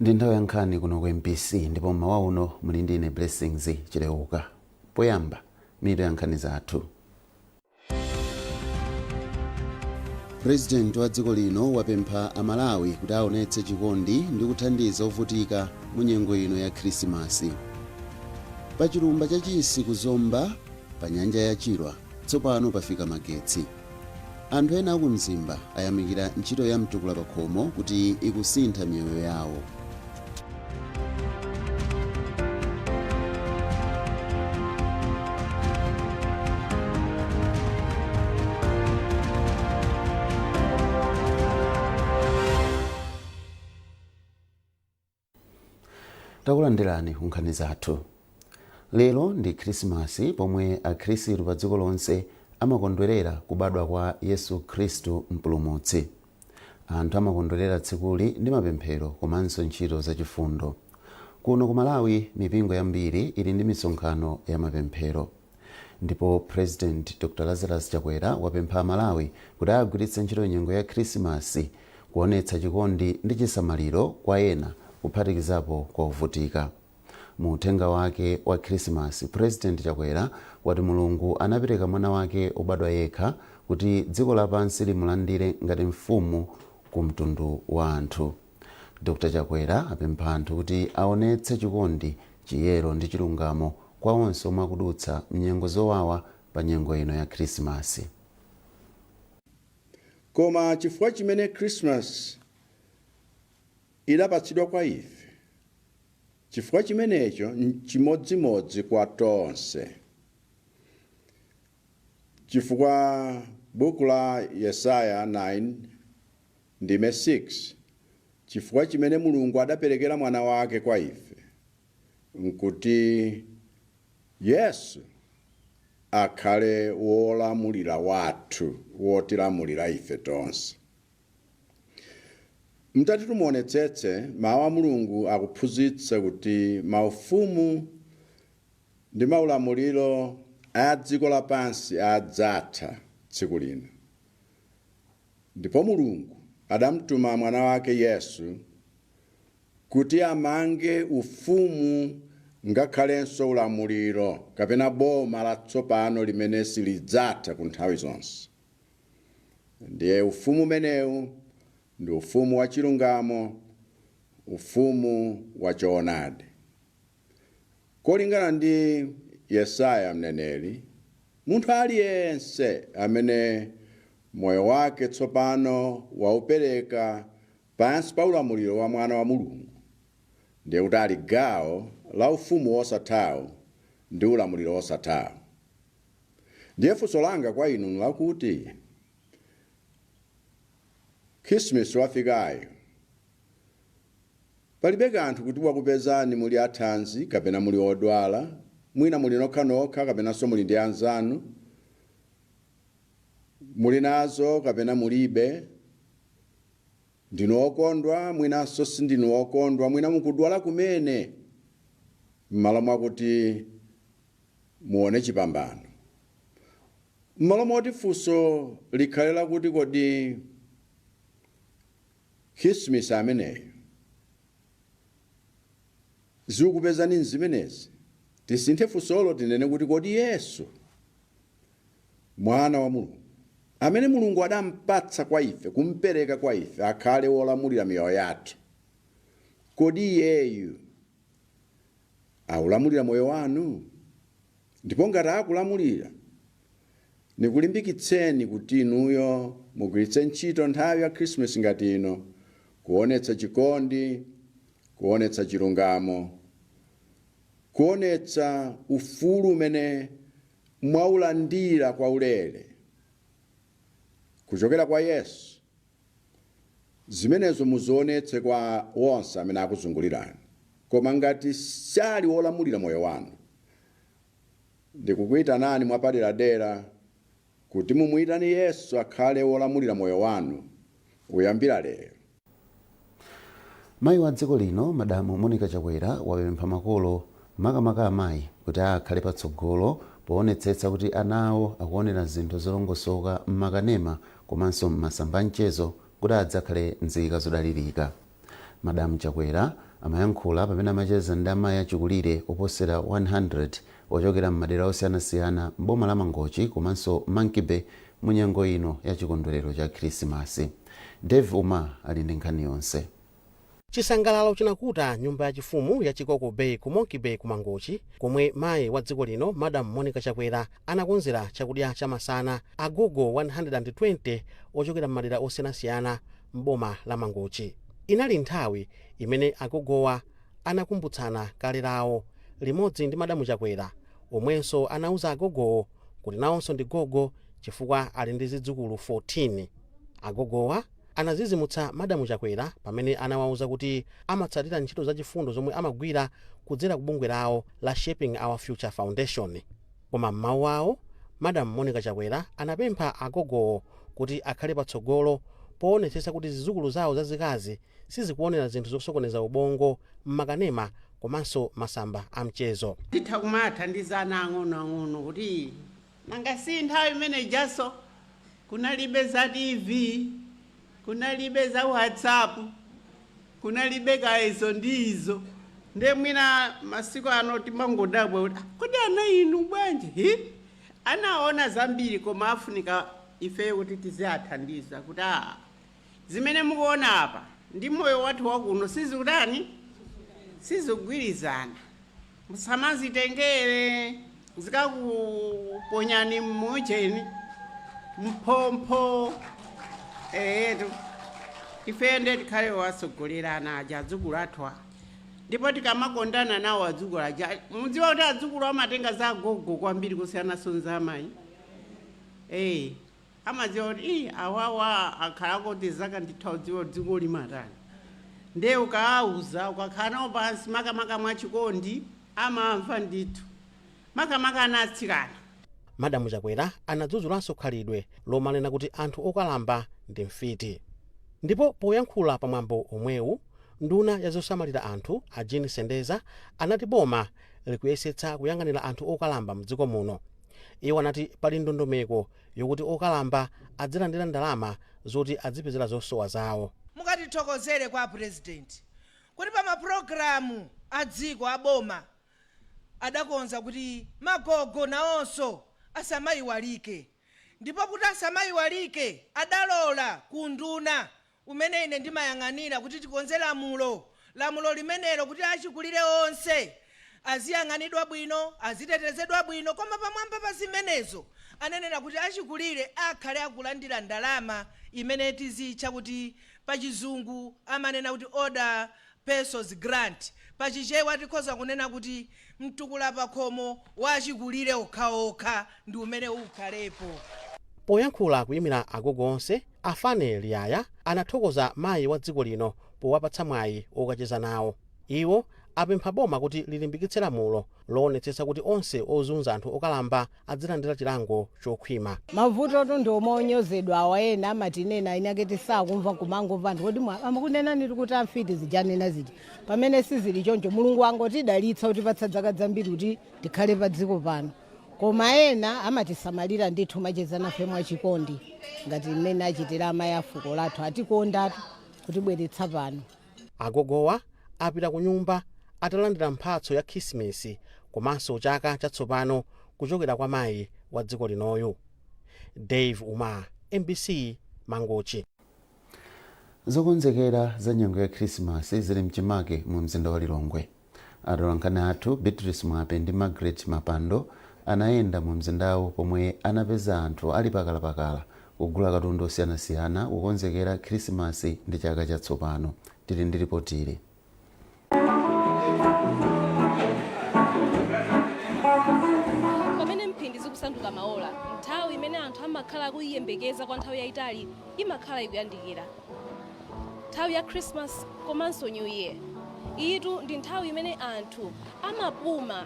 Ndi nthawi ya nkhani kuno ku MBC ndipo mmawa uno muli ndi ine Blessings Chileuka. Poyamba, mitu ya nkhani zathu. President wa dziko lino wapempha Amalawi kuti aonetse chikondi ndi kuthandiza ovutika mu nyengo ino ya Khrisimasi. Pa chilumba cha Chisi ku Zomba pa nyanja ya Chilwa tsopano pafika magetsi. Anthu ena aku Mzimba ayamikira ntchito ya Mtukula Pakhomo kuti ikusintha miyoyo yawo. Takulandirani ku nkhani zathu. Lero ndi Khrisimasi pomwe akhristu pa dziko lonse amakondwerera kubadwa kwa Yesu Khristu Mpulumutsi. Anthu amakondwerera tsikuli ndi mapemphero komanso ntchito zachifundo. Kuno ku Malawi mipingo yambiri ili ndi misonkhano ya mapemphero. Ndipo President Dr Lazarus Chakwera wapempha Amalawi kuti agwiritse ntchito nyengo ya Khrisimasi kuonetsa chikondi ndi chisamaliro kwa ena kuphatikizapo kwa ovutika. Mu uthenga wake wa Khrisimasi, President Chakwera wati Mulungu anapereka mwana wake obadwa yekha kuti dziko lapansi limulandire ngati mfumu ku mtundu wa anthu. Dr Chakwera apempha anthu kuti aonetse chikondi, chiyero ndi chilungamo kwa onse omwe akudutsa mnyengo zowawa pa nyengo ino ya Khrisimasi. Koma chifukwa chimene Christmas idapatsidwa kwa ife, chifukwa chimenecho nchimodzimodzi kwa tonse. Chifukwa buku la Yesaya 9 ndime 6, chifukwa chimene Mulungu adaperekera mwana wake kwa ife nkuti Yesu akhale wolamulira wathu, wotilamulira ife tonse. Mtati tumuonetsetse, mawu a Mulungu akuphunzitsa kuti maufumu ndi maulamuliro a dziko lapansi adzatha tsiku lina. Ndipo Mulungu adamtuma mwana wake Yesu kuti amange ufumu ngakhalenso ulamuliro kapena boma latsopano limene silidzatha ku nthawi zonse. Ndiye ufumu umenewu ndi ufumu wa chilungamo, ufumu wa choonadi. Kolingana ndi Yesaya mneneri, munthu aliyense amene moyo wake tsopano waupereka pansi pa ulamuliro wa Mwana wa Mulungu, ndiye kuti ali gawo la ufumu wosathawu ndi ulamuliro wosathawu. Ndiye funso langa kwa inu nlakuti, Khrisimasi wafikayu, palibe kanthu kuti wakupezani muli athanzi kapena muli odwala, mwina muli nokhanokha kapenanso muli ndi anzanu, muli nazo kapena mulibe, ndinu okondwa mwinanso sindinu okondwa, mwina mukudwala kumene, m'malo mwakuti muone chipambano. M'malo moti funso likhale lakuti kodi Khrisimasi ameneyo zikukupezani nzimenezi, tisinthe funsolo tinene kuti kodi Yesu Mwana wa Mulungu amene Mulungu adampatsa kwa ife, kumpereka kwa ife akhale wolamulira miyoyo yathu, kodi iyeyu akulamulira moyo wanu? Ndipo ngati akulamulira, nikulimbikitseni kuti inuyo mugwiritse ntchito nthawi ya Khrisimasi ngati ino kuonetsa chikondi, kuonetsa chilungamo, kuonetsa ufulu umene mwaulandira kwa ulere kuchokera kwa Yesu. Zimenezo muzionetse kwa onse amene akuzungulirani. Koma ngati sali wolamulira moyo wanu, ndikukuitanani mwapaderadera kuti mumuitane Yesu akhale wolamulira moyo wanu kuyambira lero. Mayi wa dziko lino Madamu Monica Chakwera wapempha makolo makamaka amayi kuti akhale patsogolo poonetsetsa kuti ana awo akuonera zinthu zolongosoka m'makanema komanso m'masamba a mchezo kuti adzakhale nzika zodalirika. Madamu Chakwera Amayankhula pamene amacheza ndi amayi achikulire oposera 100 ochokera m'madera osiyanasiyana m'boma la Mangochi komanso Monkey Bay mu nyengo ino ya chikondwerero cha Khrisimasi. Dave Umar ali ndi nkhani yonse. Chisangalalo chinakuta nyumba yachifumu ya Chikoko Bay ku Monkey Bay ku Mangochi, komwe mayi wa dziko lino Madam Monica Chakwera anakonzera chakudya chamasana agogo 120 ochokera m'madera osiyanasiyana m'boma la Mangochi. Inali nthawi imene agogowa anakumbutsana kale lawo limodzi ndi Madamu Chakwera, omwenso anauza agogowo kuti nawonso ndi gogo chifukwa ali ndi zidzukulu 14. Agogowa anazizimutsa Madamu Chakwera pamene anawauza kuti amatsatira ntchito zachifundo zomwe amagwira kudzera ku bungwe lawo la Shaping Our Future Foundation. Koma m'mawu awo, Madam Monica Chakwera anapempha agogowo kuti akhale patsogolo poonetsetsa kuti zidzukulu zawo zazikazi sizikuonera zinthu zosokoneza ubongo m'makanema komanso masamba a mchezo. Titha kumathandizana ang'onoang'ono kuti nanga si nthawi imene ijaso kunalibe za TV, kunalibe za WhatsApp, kunalibe kaizo ndi izo. Nde mwina masiku ano timangodabwa kuti, "Ah, kodi ana inu bwanji hi?" Anaona zambiri, koma afunika ifeyo kuti tiziyathandiza kuti zimene mukuona apa ndi moyo wathu wakuno sizikutani, sizikugwirizana, musamazitengere, zikakuponyani mmucheni mphompho. Eyetu, ifeyo ndiye tikhale watsogolera ana aja, adzukulu athu, ndipo tikamakondana nawo adzukulu aja. Mudziwa kuti adzukulu amatenga za agogo kwambiri kusiyanaso za amayi. Amadziwa kuti ii, awawa akhalako kuti zaka ndithu, adziwa dziko limatani. Ndiye ukawauza, ukakhala nawo pansi, makamaka mwachikondi, amamva ndithu, makamaka ana atsikana. Madamu Chakwera anadzudzulanso khalidwe lomanena kuti anthu okalamba ndi mfiti. Ndipo poyankhula pamwambo omwewu, nduna ya zosamalira anthu a Jean Sendeza anati boma likuyesetsa kuyang'anira anthu okalamba mdziko muno. Iwo anati pali ndondomeko yokuti okalamba adzilandira ndalama zoti adzipezera zosowa zawo. Mukatithokozere kwa Purezidenti kuti pa mapulogalamu a dziko aboma adakonza kuti magogo nawonso asamayiwalike, ndipo kuti asamayiwalike adalola ku nduna umene ine ndimayang'anira kuti tikonze lamulo, lamulo limenelo kuti achikulire onse aziyang'anidwa bwino, azitetezedwa bwino. Koma pamwamba pa zimenezo anenera kuti achikulire akhale akulandira ndalama imene tizitcha kuti pachizungu amanena kuti older persons grant, pachichewa tikhoza kunena kuti mtukula pakhomo wa achikulire okhaokha ndi umene ukhalepo. Poyankhula kuyimira agogo onse, Afane Liyaya anathokoza mayi wa dziko lino powapatsa mwayi okacheza nawo. Iwo apempha boma kuti lilimbikitse lamulo loonetsetsa kuti onse ozunza anthu okalamba adzilandira chilango chokhwima. Mavuto ndi omwe onyozedwa awa, ena amatinena ine aketi sakumva, kumangomva anthu kodi amakunenani kuti amfiti zijanena zija, pamene sizili choncho. Mulungu angotidalitsa kutipatsa zaka zambiri kuti tikhale pa dziko pano, koma ena amatisamalira ndithu, macheza nafe mwachikondi ngati mmene achitira amayi a fuko lathu, atikondatu kutibweretsa pano. Agogowa apita ku nyumba atalandira mphatso ya Khisimitsi komanso chaka chatsopano kuchokera kwa mayi wa dziko linoyu. Dave Umar, MBC, Mangochi. Zokonzekera za nyengo ya Khrisimasi zili mchimake mu mzinda wa Lilongwe. Atolankhani athu Beatrice Mwape ndi Margaret Mapando anayenda mu mzindawu pomwe anapeza anthu ali pakalapakala kugula katundu osiyanasiyana kukonzekera Khrisimasi ndi chaka chatsopano. Tili ndi ripotili. Pamene mphindi zikusanduka maola, nthawi imene anthu amakhala akuyiyembekeza kwa nthawi yayitali imakhala ikuyandikira, nthawi ya Christmas komanso New Year. Iyitu ndi nthawi imene anthu amapuma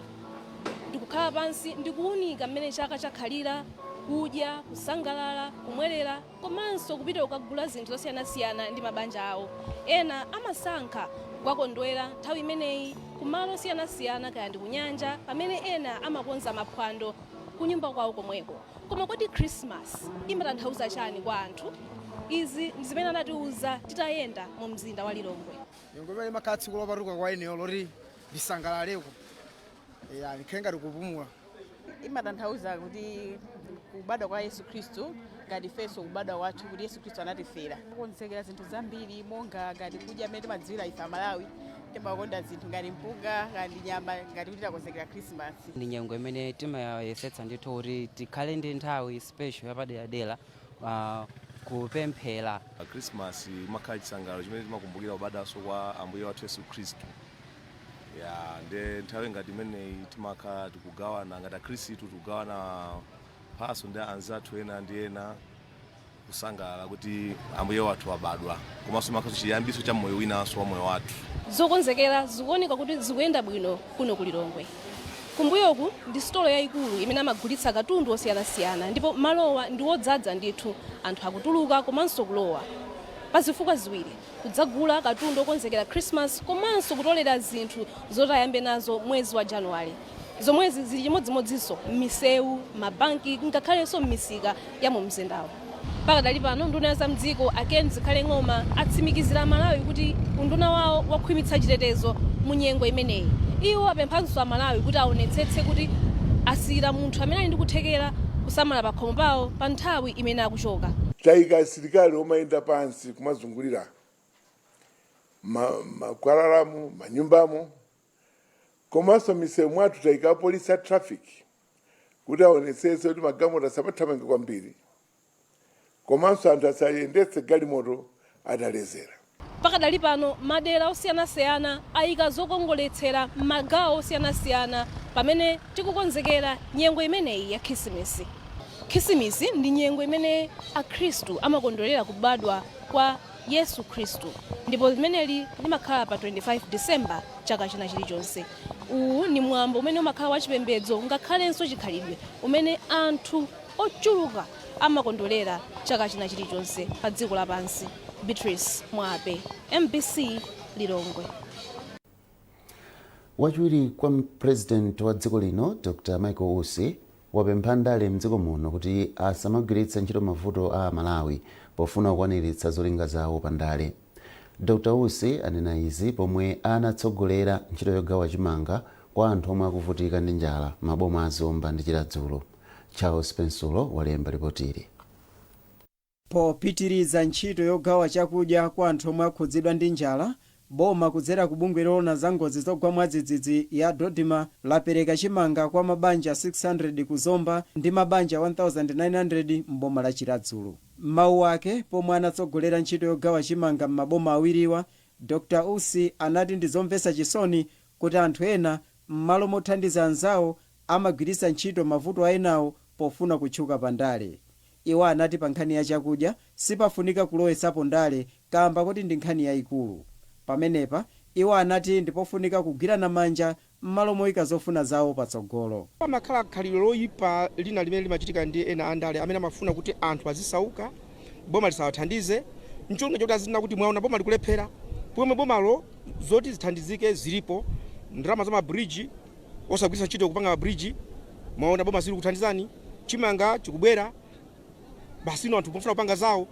ndikukhala pansi ndikuwunika mmene chaka chakhalira, kudya, kusangalala, kumwerera komanso kupita kukagula zinthu zosiyanasiyana ndi mabanja awo. Ena amasankha kukakondwera nthawi imeneyi kumalo osiyanasiyana, kaya ndi kunyanja, pamene ena amakonza maphwando kunyumba kwawo komweko. Koma kodi Christmas imatanthauza chani kwa anthu? Izi ndi zimene anatiuza titayenda mu mzinda wa Lilongwe. Nyengo imene imakhala tsiku lopatuka kwa ineyo loti ndisangalaleko, ya ndikhale ngati kupumula. Imatanthauza kuti kubadwa kwa Yesu Khristu, ngati ifenso kubadwa kwathu, kuti Yesu Khristu anatifera. Kukonzekera zinthu zambiri, monga ngati kudya, amene timadziwira ife Amalawi timakonda zinthu ngati mpunga, ngati nyama, ngati kuti takonzekera Khrisimasi. Ndi nyengo imene timayesetsa ndithu kuti tikhale ndi nthawi special yapaderadera kupemphera. Christmas imakhala chisangalalo chimene timakumbukira kubadwanso kwa Ambuye wathu Yesu Khristu. Ya, nde nthawi ngati imeneyi timakhala tikugawana ngati Akhristu, tikugawana mphatso ndi anzathu ena ndi ena, kusangalala kuti Ambuye wathu wabadwa, komanso makhaso chiyambiso cha moyo winanso wa moyo wathu. Zokonzekera zikuoneka kuti zikuyenda bwino kuno ku Lilongwe. Kumbuyoku ndi sitolo yayikulu imene amagulitsa katundu osiyanasiyana, ndipo malowa ndi wodzaza ndithu. Anthu akutuluka komanso kulowa pa zifukwa ziwiri: kudzagula katundu okonzekera Christmas komanso kutolera zinthu zoti ayambe nazo mwezi wa Januwale. Zomwezi zili chimodzimodzinso m'misewu, mabanki, ngakhalenso m'misika ya mu mzindawo. Pakadali pano, nduna ya zamdziko a Ken Zikhale Ng'oma atsimikizira Amalawi kuti unduna wawo wakhwimitsa chitetezo mu nyengo imeneyi. Iwo apemphanso Amalawi kuti aonetsetse kuti asiyira munthu amene ali ndi kuthekera kusamala pakhomo pawo pa nthawi imene akuchoka. Tayika asilikali omayenda pansi kumazungulira makwalalamu, manyumbamo, komanso misewu mwathu tayika apolisi a traffic kuti aonetsetse kuti magalimoto asamathamange kwambiri, komanso anthu asayendetse galimoto atalezera. Pakadali pano, madera osiyanasiyana ayika zokongoletsera m'magawo osiyanasiyana pamene tikukonzekera nyengo imeneyi ya Khisimisi. Khisimisi ndi nyengo imene Akhristu amakondwerera kubadwa kwa Yesu Khristu, ndipo limeneli limakhala pa 25 Disemba chaka china chilichonse. Uwu ni mwambo umene umakhala wachipembedzo ngakhalenso chikhalidwe, umene anthu ochuluka amakondwerera chaka china chilichonse pa dziko lapansi. Beatrice Mwape, MBC, Lilongwe. Wachiwiri kwa President wa dziko lino, Dr Michael Usi, wapempha ndale mdziko muno kuti asamagwiritse ntchito mavuto a Malawi pofuna kukwaniritsa zolinga zawo pa ndale. Dr Usi anena izi pomwe anatsogolera ntchito yogawa chimanga kwa anthu omwe akuvutika ndi njala maboma a Zomba ndi Chiradzulo. Charles Pensulo walemba ripotili. Popitiriza ntchito yogawa chakudya kwa anthu omwe akhudzidwa ndi njala, boma kudzera ku bungwe loona za ngozi zogwa mwadzidzidzi ya DoDMA lapereka chimanga kwa mabanja 600 ku Zomba ndi mabanja 1900 m'boma la Chiradzulo. M'mawu ake pomwe anatsogolera ntchito yogawa chimanga m'maboma awiriwa, Dr Usi anati ndi zomvetsa chisoni kuti anthu ena, m'malo mothandiza anzawo, amagwiritsa ntchito mavuto a enawo pofuna kutchuka pa ndale. Iwo anati pa nkhani ya chakudya sipafunika kulowetsapo ndale kamba kuti ndi nkhani yayikulu. Pamenepa iwo anati ndipofunika kugwirana manja m'malo moyika zofuna zawo patsogolo. Pamakhala khalidwe loyipa lina limene limachitika ndi ena andale amene amafuna kuti anthu azisauka, boma lisawathandize, ncholinga choti azinena kuti, "Mwaona, boma likulephera," pomwe bomalo zoti zithandizike zilipo, ndalama za mabridge osagwiritsa ntchito kupanga mabridge. "Mwaona, boma sili kuthandizani, chimanga chikubwera basi, ino anthu mufuna kupanga zawo."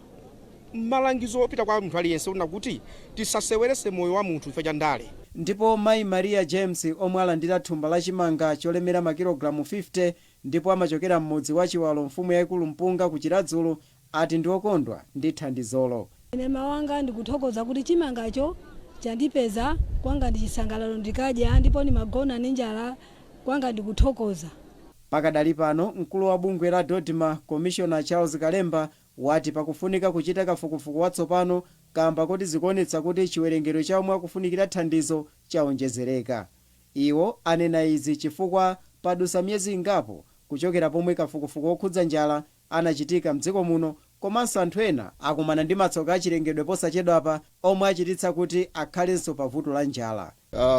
Malangizo opita kwa munthu aliyense unena kuti tisasewerese moyo wa munthu chifukwa cha ndale. Ndipo Mayi Maria James, omwe alandira thumba la chimanga cholemera makilogalamu 50 ndipo amachokera m'mudzi wa Chiwalo, mfumu yayikulu Mpunga ku Chiradzulo, ati ndi okondwa ndi thandizolo. Ine mawanga ndikuthokoza kuti chimangacho chandipeza, kwanga ndi chisangalalo, ndikadya, ndipo ndimagona ndi njala, kwanga ndikuthokoza. Pakadali pano, mkulu wa bungwe la DoDMA, Commissioner Charles Kalemba, wati pakufunika kuchita kafukufuku watsopano kamba kuti zikuonetsa kuti chiwerengero cha omwe akufunikira thandizo chawonjezereka. Iwo anena izi chifukwa padusa miyezi ingapo kuchokera pomwe kafukufuku wokhudza njala anachitika mdziko muno, komanso anthu ena akumana ndi matsoka achilengedwe posachedwapa omwe achititsa kuti akhalenso pa vuto la njala.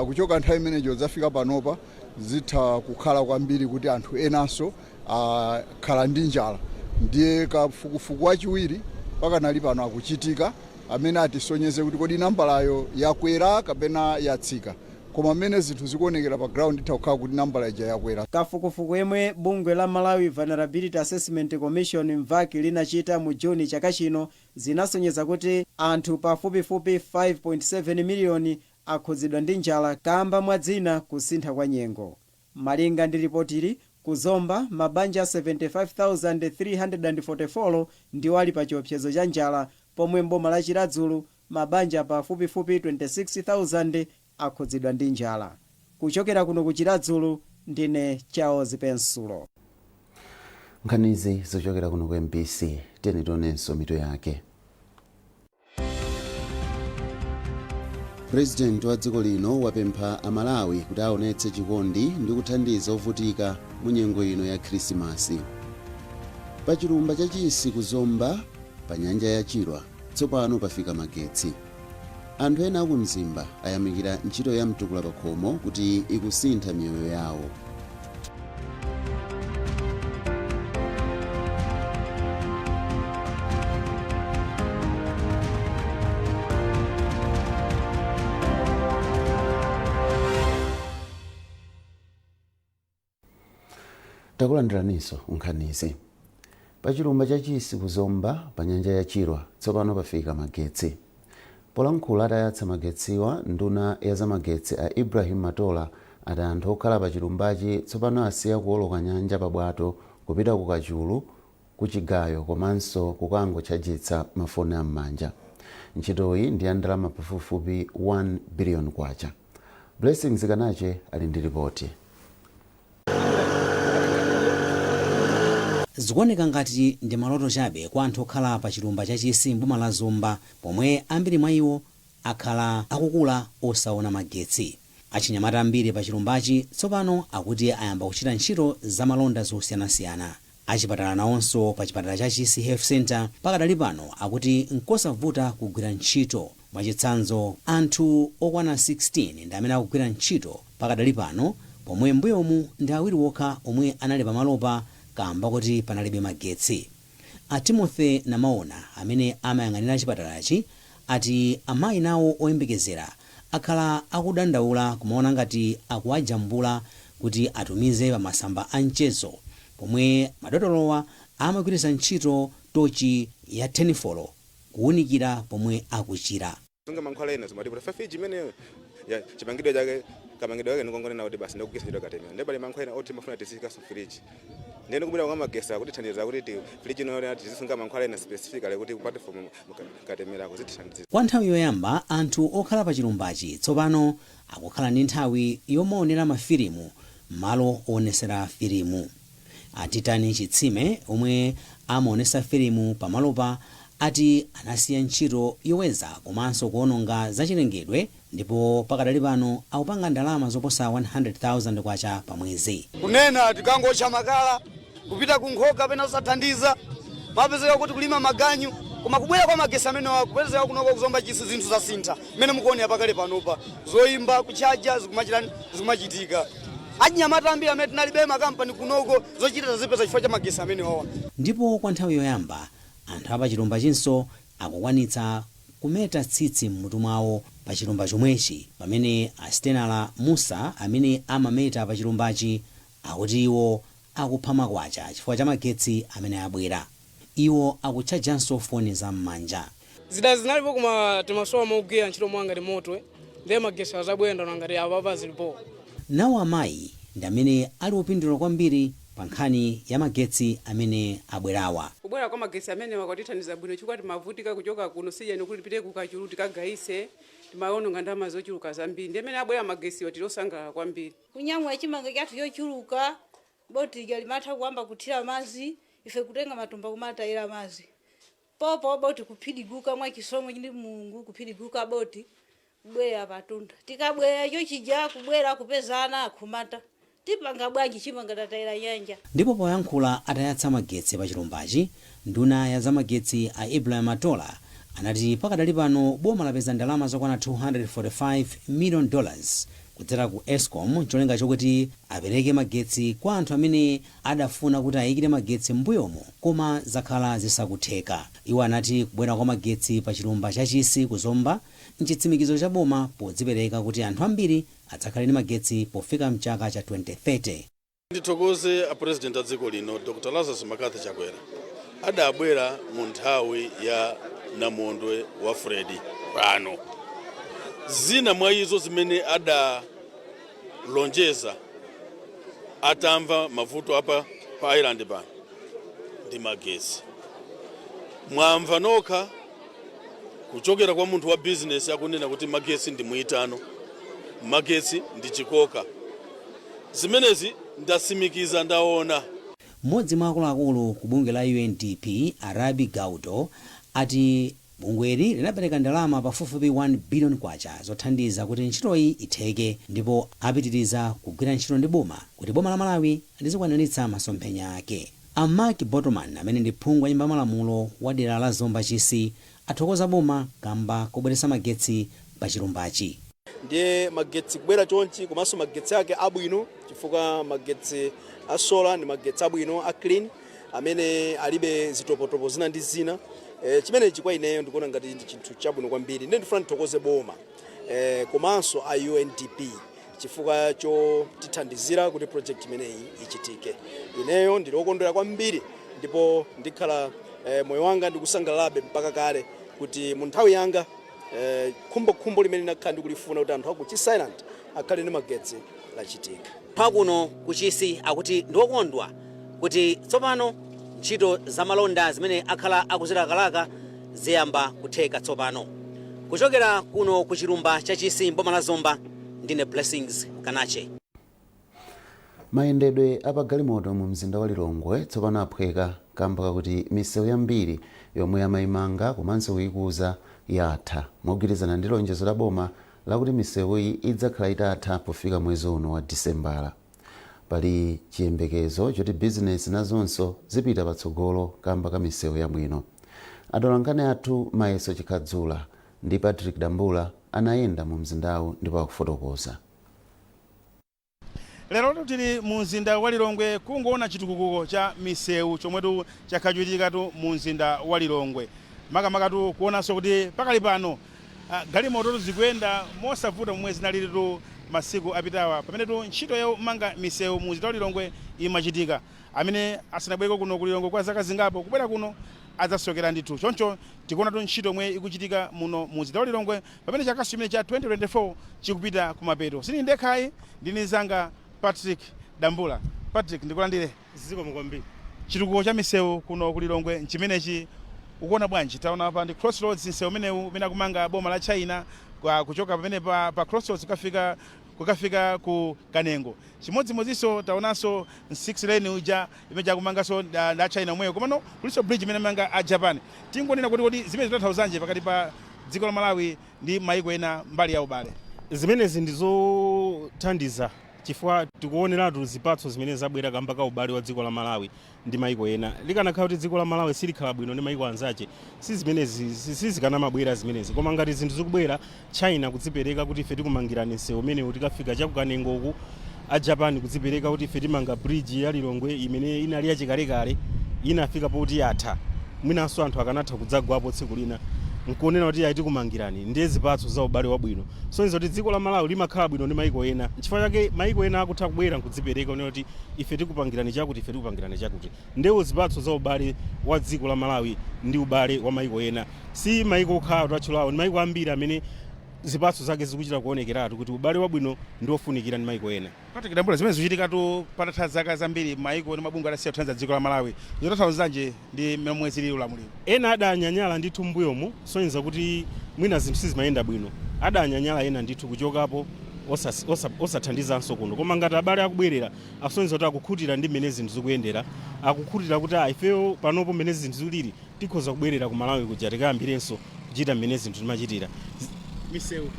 Kuchoka nthawi imeneyo zafika panopa, zitha kukhala kwambiri kuti anthu enanso akhala ndi njala. Ndiye kafukufuku wachiwiri pakanali pano akuchitika amene atisonyeze kuti kodi nambalayo yakwera kapena yatsika. Koma mmene zinthu zikuonekera pa ground, itha kukhala kuti nambala ija yakwera. Kafukufuku yemwe bungwe la Malawi Vulnerability Assessment Commission, MVAC, linachita mu Juni chaka chino zinasonyeza kuti anthu pafupifupi 5.7 miliyoni akhudzidwa ndi njala kamba mwa zina kusintha kwa nyengo. Malinga ndi ripotili, kuzomba mabanja 75,344 ndiwo ali pa chiopsezo cha njala, pomwe mboma la Chiradzulu mabanja pafupifupi 26,000 akhudzidwa ndi njala. Kuchokera kuno ku Chiradzulu, ndine Charles Pensulo. Nkhanizi zochokera kuno ku MBC. Tiyeni tionenso mitu yake. Purezidenti wa dziko lino wapempha Amalawi kuti aonetse chikondi ndi kuthandiza ovutika mu nyengo ino ya Khrisimasi. Pa chilumba cha Chisi kuzomba pa nyanja ya Chilwa tsopano pafika magetsi. Anthu ena aku Mzimba ayamikira ntchito ya Mtukula Pakhomo kuti ikusintha miyoyo yawo. Takulandiraninso nkhanizi. Pa chilumba cha Chisi kuzomba pa nyanja ya Chilwa tsopano pafika magetsi. Polankhula atayatsa magetsiwa, nduna ya zamagetsi a Ibrahim Matola ati anthu okhala pa chilumbachi tsopano asiya kuwoloka nyanja pa bwato kupita ku Kachulu, ku Chigayo komanso kukangotchajitsa mafoni am'manja. Ntchitoyi ndi ya ndalama pafupifupi 1 biliyoni kwacha. Blessings Kanache ali ndi ripoti. Zikuoneka ngati ndi maloto chabe kwa anthu okhala pa chilumba cha Chisi mboma la Zomba, pomwe ambiri mwa iwo akhala akukula osaona magetsi. Achinyamata ambiri pa chilumbachi tsopano akuti ayamba kuchita ntchito zamalonda zosiyanasiyana. Achipatala nawonso pa chipatala cha Chisi Health Centre pakadali pano akuti nkosavuta kugwira ntchito. Mwachitsanzo, anthu okwana 16 ndi amene akugwira ntchito pakadali pano, pomwe mbuyomu ndi awiri okha omwe anali pamalopa kamba kuti panalibe magetsi. A Timothy Namaona amene amayang'anira chipatalachi ati amayi nawo oyembekezera akhala akudandaula kumaona ngati akuwajambula kuti atumize pa masamba a mchezo, pomwe madotolowa amagwiritsa ntchito tochi ya 10 kuwunikira pomwe akuchira. Sunga mankhwala ena zimatiputa fa fridge imeneyo ya chipangidwe chake, kamangidwe kake ndikongonena kuti basi ndikugwiritsa ntchito katemera, ndipo pali mankhwala ena oti timafuna tiziyikaso fridge, ndiyeni kubwera kwa magesi akutithandiza kuti fridge ino tizisunga mankhwala ena specifically kuti apart from katemera kuzithandiza. Kwa nthawi yoyamba, anthu okhala pa chilumbachi tsopano akukhala ndi nthawi yomaonera mafilimu m'malo oonesera filimu. A Titani Chitsime omwe amaonesa filimu pamalopa ati anasiya ntchito yoweza komanso kuononga zachilengedwe ndipo pakadali pano akupanga ndalama zoposa 100,000 kwacha pa mwezi. Kunena tikangotcha makala kupita ku nkhoka pena osathandiza, mapezeka kuti kulima maganyu, koma kubwera kwa magesi amenewa, kupezeka kunoko kuzomba Chisi, zinthu zasintha mmene mukuonera pakale panopa. Zoyimba, kuchaja zikumachitika. Achinyamata ambiri amene tinalibe makampani kunoko, zochita tazipeza chifukwa cha magesi amenewawa. Ndipo kwa nthawi yoyamba, anthu apa chilumbachinso akukwanitsa kumeta tsitsi mmutu mwawo pa chilumba chomwechi, pamene a Stenala Musa amene amameta pa chilumbachi akuti iwo akupha makwacha chifukwa cha magetsi amene abwera. Iwo akutchajanso foni za m'manja. Zida zinalipo koma timasowa mogwira ntchito mwa ngati moto, ndiye magesi azabwera ndona ngati apapa zilipo. Nawo amayi ndi amene ali opindula kwambiri pa nkhani ya magetsi amene abwerawa. Kubwera kwa magesi amenewa kwatithandiza bwino chifukwa timavutika kuchoka kuno sijani kuti tipite kukachulu tikagayise, timaononga ndalama zochuluka zambiri. Ndi amene abwera magesiwa tili osangalala kwambiri. Kunyamula chimanga chathu chochuluka, boti lija limatha kuyamba kuthira madzi, ife kutenga matumba kumatayira madzi popo, boti kuphidiguka. Mwachisomo ndi Mulungu kuphidiguka, boti kubwerera patunda. Tikabwerera chochija kubwera kupezana akhumata, tipanga bwanji? Chimanga tatayira nyanja. Ndipo poyankhula atayatsa magetsi pa chilumbachi, nduna ya zamagetsi a Ibrahim Matola anati pakadali pano boma lapeza ndalama zokwana $245 million kudzera ku ESCOM, cholinga chokuti apereke magetsi kwa anthu amene adafuna kuti ayikire magetsi m'mbuyomo koma zakhala zisakutheka. Iwo anati kubwera kwa magetsi pa chilumba cha Chisi kuzomba Nchitsimikizo cha boma podzipereka kuti anthu ambiri adzakhale ndi magetsi pofika mchaka cha 2030. Ndithokoze a President a dziko lino, Dr Lazarus McCarthy Chakwera. Adabwera mu nthawi ya namondwe wa Freddy pano. Zina mwa izo zimene adalonjeza atamva mavuto apa pa island pano ndi magesi. Mwamva nokha kuchokera kwa munthu wa business akunena kuti magesi ndi mwitano, magetsi ndi chikoka. Zimenezi ndasimikiza, ndaona. Mmodzi mwa akuluakulu ku bungwe la UNDP, Arabi Gaudo, ati bungweli linapereka ndalama pafupifupi 1 billion kwacha zothandiza kuti ntchitoyi itheke, ndipo apitiriza kugwira ntchito ndi boma kuti boma la Malawi lizikwaniritsa masomphenya ake. A Mark Botoman, amene ndi phungu wa nyumba ya malamulo wa dera la Zomba Chisi, athokoza boma kamba kobweretsa magetsi pa chilumbachi. Ndiye magetsi kubwera chonchi, komanso magetsi ake abwino, chifukwa magetsi a solar ndi magetsi abwino, a clean, amene alibe zitopotopo zina ndi zina. Chimenechi kwa ineyo ndikuona ngati ndi chinthu chabwino kwambiri. Ndiye ndifuna ndithokoze boma komanso a UNDP chifukwa chotithandizira kuti project imeneyi ichitike. Ineyo ndili wokondwera kwambiri, ndipo ndikhala moyo wanga ndikusangalalabe mpaka kale kuti mu nthawi yanga khumbokhumbo limene ndinakhala ndikulifuna kuti anthu aku Chisi Island akhale ndi magetsi lachitika. Pakuno kuchisi akuti ndiwokondwa kuti tsopano ntchito zamalonda zimene akhala akuzilakalaka ziyamba kutheka tsopano. Kuchokera kuno ku chilumba cha Chisi, mboma la Zomba, ndine Blessings Kanache. Mayendedwe apagalimoto mu mzinda wa Lilongwe tsopano aphweka kamba kakuti misewu yambiri yomwe amayimanga komanso kuyikuza yatha, mogwirizana ndi lonjezo la boma lakuti misewuyi idzakhala itatha pofika mwezi uno wa Disembala. Pali chiyembekezo choti bizinesi nazonso zipita patsogolo kamba ka misewu yabwino. Atolankhani athu Mayeso Chikhadzula ndi Patrick Dambula anayenda mu mzindawu ndipo akufotokoza. Lero tili mu mzinda wa Lilongwe kungoona chitukuko cha misewu chomwetu chakhachitikatu mu mzinda wa Lilongwe, makamakatu kuonanso kuti pakali pano galimoto zikuyenda mosavuta momwe zinaliritu masiku apitawa, pamenetu ntchito yomanga misewu mu mzinda wa Lilongwe imachitika. Amene asanabwereko kuno ku Lilongwe kwa zaka zingapo, kubwera kuno adzasokera ndithu. Choncho tikuonatu ntchito yomwe ikuchitika muno mu mzinda wa Lilongwe pamene chaka chimene cha 2024 chikupita kumapeto. Sindili ndekhayi, ndini zanga Patrick Dambula. Patrick, ndikulandire. Zikomo kwambiri. Chitukuko cha misewu kuno ku Lilongwe nchimenechi, ukuona bwanji? Taona pa ndi Crossroads, msewu umenewu umene akumanga boma la China kuchoka pamene pa Crossroads kukafika ku Kanengo. Chimodzimodzinso taonanso 6 lane uja imene akumanganso nda China omweyo, komano kulinso bridge imene amanga a Japan. Tingonena kuti kodi zimene zitanthauzanji pakati pa dziko la Malawi ndi maiko ena mbali ya ubale? Zimenezi ndizothandiza chifukwa tikuoneratu zipatso zimene zabwera kamba ka ubale wa dziko la Malawi ndi maiko ena. Likanakhala kuti dziko la Malawi silikhala bwino ndi maiko anzache, si zimenezi sizikanamabwera zimenezi. Koma ngati zinthu zikubwera, China kudzipereka kuti ife tikumangirani msewu umenewu tikafika chakukanengo uku, a Japan kudzipereka kuti ife timanga bridge ya Lilongwe imene inali yachikalekale, inafika poti yatha, mwinanso anthu akanatha kudzagwapo tsiku lina, nkuonera kuti ayi, tikumangirani, ndiye zipatso za ubale wabwino. Soneza kuti dziko la Malawi limakhala bwino ndi maiko ena, nchifukwa chake maiko ena akutha kubwera nkudzipereka kunena kuti ife tikupangirani chakuti, ife tikupangirani chakuti. Ndewo zipatso za ubale wa dziko la Malawi ndi ubale wa maiko ena. Si maiko okhawo tatchulawo, ndi maiko ambiri amene zipatso zake zikuchita kuonekeratu kuti ubale wabwino ndi ofunikira ndi maiko ena. Patrick Dambula, zimene zikuchitikatu patatha zaka zambiri maiko ndi mabungwe adasiya kuthandiza dziko la Malawi, zotanthauzanji ndi momwe zilili ulamuliro? Ena adanyanyala ndithu m'mbuyomu, sonyeza kuti mwina zinthu sizimayenda bwino. Adanyanyala ena ndithu kuchokapo osathandizanso kuno. Koma ngati abale akubwerera, asonyeza kuti akukhutira ndi mmene zinthu zikuyendera, akukhutira kuti ah, ifeyo panopo mmene zinthu zilili tikhoza kubwerera ku Malawi kuja tikayambirenso kuchita mmene zinthu timachitira. Misewu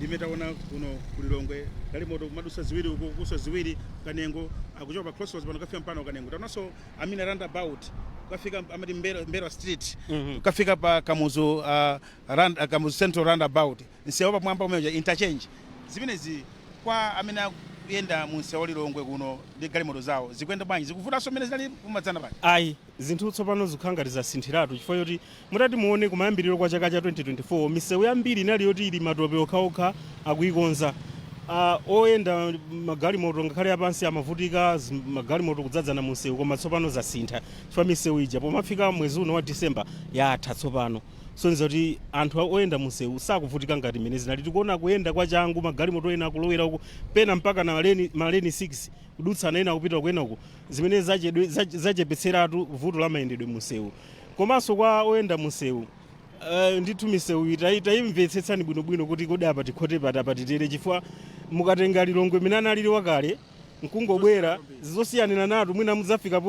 imene taona kuno ku Lilongwe, galimoto kumadusa ziwiri uku, kuso ziwiri Kanengo, akuchoka pa Crossroads pano kafika mpano Kanengo. Taonanso amina roundabout kukafika amati Mbelwa Street, kukafika pa Kamuzu Central roundabout, msewu pamwamba umene interchange. Zimenezi kwa amene Akuyenda mu msewu wa Lilongwe kuno ndi galimoto zawo, zikuyenda bwanji? Zikuvutanso mmene zinali kumadzana paja? Ayi, zinthu tsopano zikukhala ngati zasinthiratu, chifukwa choti mutati muone kumayambiriro kwa chaka cha 2024, misewu yambiri inali yoti ili matope okhaokha akuikonza. Oyenda magalimoto ngakhale apansi amavutika, magalimoto kudzadzana munsewu. Koma tsopano zasintha, chifukwa misewu ija pomafika mwezi uno wa Disemba yatha tsopano, soneza kuti anthu oyenda munsewu sakuvutika ngati mmene zinali. Tikuona kuyenda kwa changu, magalimoto ena akulowera uku, pena mpaka na maleni 6 kudutsana, ena kupita kwena uku, zimene zachepetseratu vuto la mayendedwe munsewu. Komanso kwa oyenda munsewu, ndithu misewu tayimvetsetsani bwinobwino kuti kodi apa tikhote pati, apa titere, chifukwa mukatenga Lilongwe mene analili wakale nkungobwera, zosiyanira natu, mwina mudzafika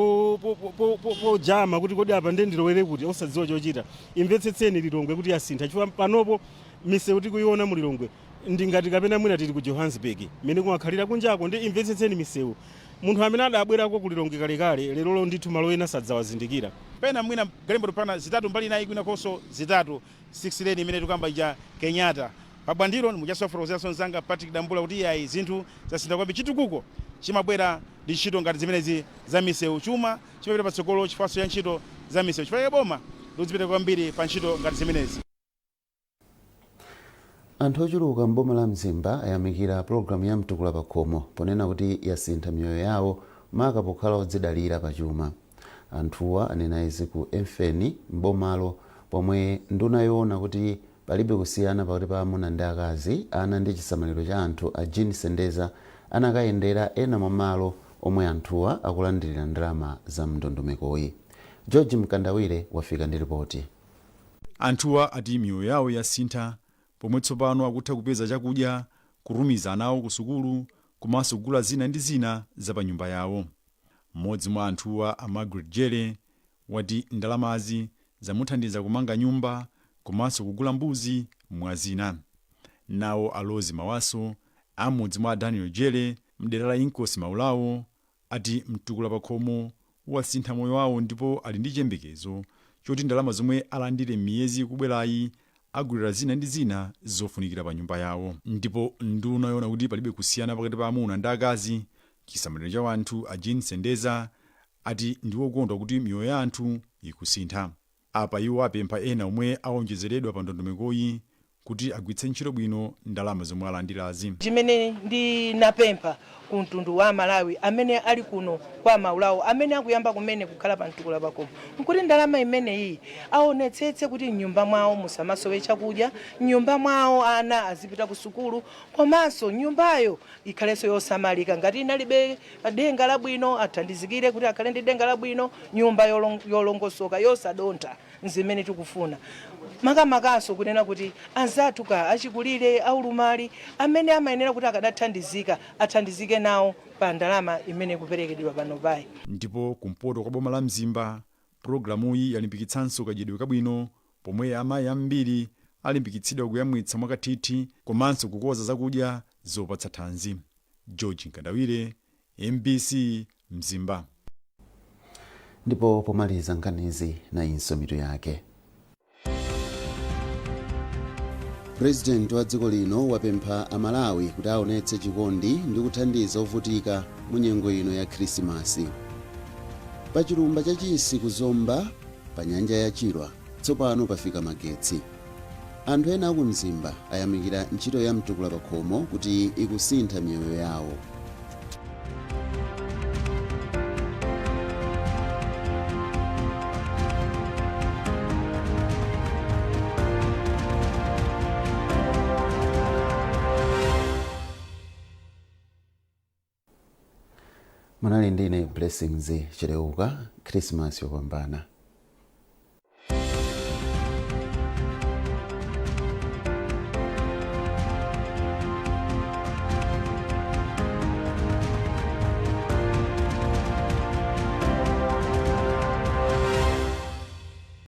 pojama kuti kodi apa ndiye ndilowere kuti, osadziwa chochita. Imvetsetseni Lilongwe kuti yasintha, chifukwa panopo misewu tikuiona mu Lilongwe ndingati kapena mwina tili ku Johannesburg mene kumakhalira kunjako. Ndi imvetsetseni misewu, munthu amene adabwerako ku Lilongwe kalekale, lerolo ndithu malo ena sadzawazindikira. Pena mwina galimoto pana zitatu mbali inayi, kwinakonso zitatu, 6 lane imene tikuyamba ija Kenyatta pabwandiro. Muchasofotokozeranso mzanga Patrick Dambula kuti iyayi, zinthu zasintha kwambiri. Chitukuko chimabwera ndi ntchito ngati zimenezi za misewu. Chuma chimapita patsogolo chifukwa cha ntchito za misewu, chifukwa boma likudzipereka kwambiri pa ntchito ngati zimenezi. Anthu ochuluka m'boma la Mzimba ayamikira pulogalamu ya Mtukula Pakhomo ponena kuti yasintha miyoyo yawo, maka pokhala odzidalira pachuma. Anthuwa anena izi ku Emfeni m'bomalo, pomwe nduna yoona kuti palibe kusiyana pakati pa amuna ndi akazi, ana ndi chisamaliro cha anthu, a Jean Sendeza, anakayendera ena mwa malo omwe anthuwa akulandirira ndalama za mndondomekoyi. George Mkandawire wafika ndi ripoti. Anthuwa ati miyoyo yawo yasintha pomwe tsopano akutha kupeza chakudya, kutumiza ana awo ku sukulu komanso kugula zina ndi zina za pa nyumba yawo. Mmodzi mwa anthuwa, a Margaret Jere, wati ndalamazi zamuthandiza kumanga nyumba komanso kugula mbuzi, mwa zina. Nawo a Rose Mawaso, amudzi mwa Daniel Jere mdera la Inkosi Maulawo, ati Mtukula Pakhomo wasintha moyo wawo ndipo ali ndi chiyembekezo choti ndalama zomwe alandire m'miyezi ikubwerayi agulira zina ndi zina zofunikira pa nyumba yawo. Ndipo nduna yoona kuti palibe kusiyana pakati pa amuna ndi akazi, chisamaliro cha anthu, a Jean Sendeza, ati ndi wokondwa kuti miyoyo ya anthu ikusintha. Apa iwo apempha ena omwe awonjezeredwa pa ndondomekoyi kuti agwiritse ntchito bwino ndalama zomwe alandirazi. Chimene ndinapempha ku mtundu wa Malawi amene ali kuno kwa Maulawo, amene akuyamba kumene kukhala pa Mtukula Pakhomo, nkuti ndalama imeneyi aonetsetse kuti mnyumba mwawo musamasowe chakudya, mnyumba mwawo ana azipita ku sukulu, komanso nyumbayo ikhalenso yosamalika. Ngati inalibe denga labwino, athandizikire kuti akhale ndi denga labwino, nyumba yolongosoka, yosadontha, nzimene tikufuna. Makamakaso kunena kuti anzathu ka achikulire, aulumali, amene amayenera kuti akadathandizika, athandizike nawo pa ndalama imene ikuperekedwa pano payi. Ndipo kumpoto kwa boma la Mzimba, pulogalamuyi yalimbikitsanso kadyedwe kabwino, pomwe amayi ambiri alimbikitsidwa kuyamwitsa mwakathithi komanso kukonza zakudya zopatsa thanzi. George Nkandawire, MBC, Mzimba. Ndipo pomaliza nkhanizi, nayinso mitu yake. Purezidenti wa dziko lino wapempha Amalawi kuti aonetse chikondi ndi kuthandiza ovutika mu nyengo ino ya Khrisimasi. Pa chilumba cha Chisi ku Zomba pa nyanja ya Chilwa tsopano pafika magetsi. Anthu ena aku Mzimba ayamikira ntchito ya Mtukula Pakhomo kuti ikusintha miyoyo yawo. Munali ndine Blessings Chileuka. Khrisimasi yopambana.